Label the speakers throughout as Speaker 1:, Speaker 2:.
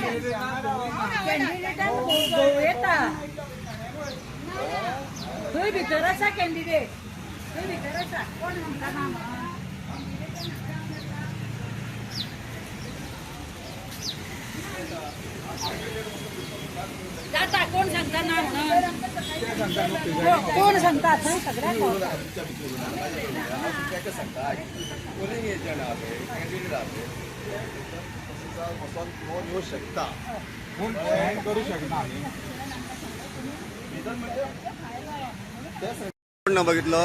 Speaker 1: कॅन्डिडेटान गो येता थंय भितर आसा कॅन्डिडेट, थंय भितर आसा. कोण सांगता ना म्हणून? जाता कोण सांगता ना म्हणून? कोण सांगता? थंय सगळ्याक
Speaker 2: पोलिंग एजंट आहे, कॅन्डिडेट आहे, येऊ शकता
Speaker 3: पूण सायन करू शकना आमी.
Speaker 2: कोण बघितलो?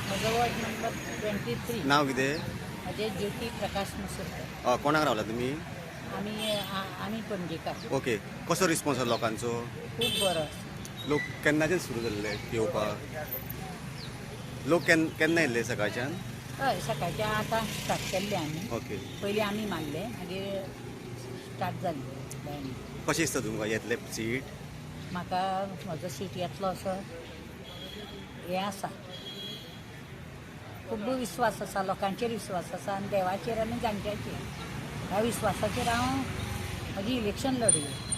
Speaker 1: म्हजो वॉर्ड नंबर 23.
Speaker 2: नाव कितें?
Speaker 1: म्हजें ज्योती प्रकाश मुसलकर.
Speaker 2: कोणाक रावला तुमी?
Speaker 1: आमी आमी पणजेकार.
Speaker 2: ओके, कसो रिस्पॉन्स आसा लोकांचो?
Speaker 1: खूब बरो आसा.
Speaker 2: लोक केन्नाच्यान सुरू जाल्ले येवपाक? लोक केन्ना येयल्ले सकाळच्यान?
Speaker 1: हय, सकाळच्या आतां स्टार्ट केल्ले आमी.
Speaker 2: ओके.
Speaker 1: पयलीं आमी मारले, मागीर स्टार्ट जाली लायनी.
Speaker 2: कशें दिसता तुमकां, येतले सीट?
Speaker 1: म्हाका म्हजो सीट येतलो असो हें आसा, खूब विस्वास आसा. लोकांचेर विस्वास आसा आनी देवाचेर आनी जाणट्याचेर. ह्या विस्वासाचेर हांव म्हजी इलेक्शन लढयलें.